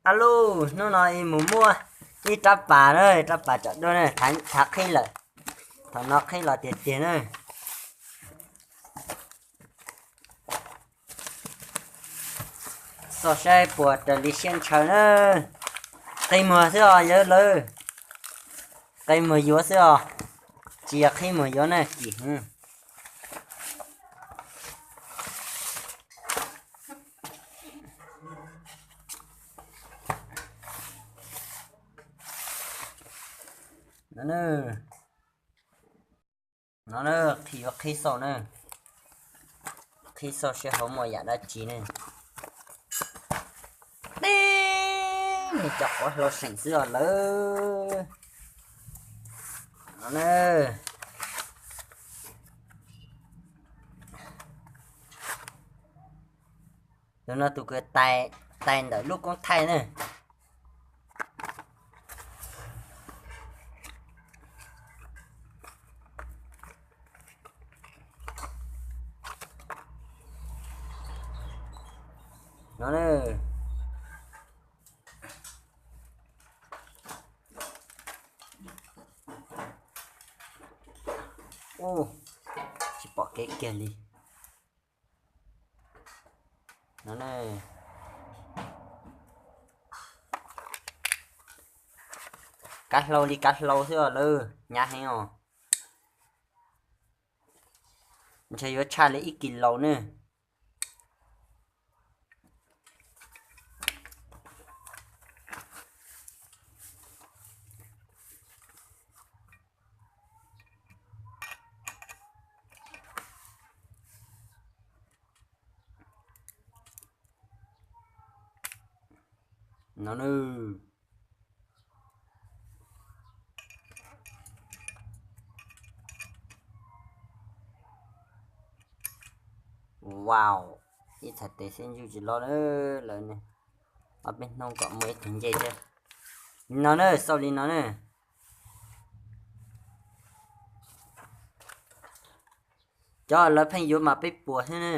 Alu, hnub no ib mus muaj ib rab pas na, rab pas tsam dua na, thav qhib lawm. Thaum no qhib los tiag tiag na. Xauj saib puas raws li siab ntshaw na. Qe muag xwb os yawg lawv, qe muag yuav xwb os, tsis yog qhib muag yuav na, kim heev. No na, no na, qhib yuav qhib xauj na, qhib xauj seb hauv muaj yam dab tsi ne. Teb, nej cov quav hlau seem xwb os lawv. No na, tus no tus kws tais ntawm lub koob thaij na. No na, tsis pom kev kiag li. No, kav hlau li kav hlau xwb os lawv, hnyav heev os. Ntshe yuav tshaj li ib kis laus ne. No na. Wow, ib txhais tes xwb ntsuj tsis loj na lawv ne. Ob peb hnub kom muaj ib tug ncej thiab. Li no na, xauj li no na. Cov lawv pheej yuav mas peb puas thiab na.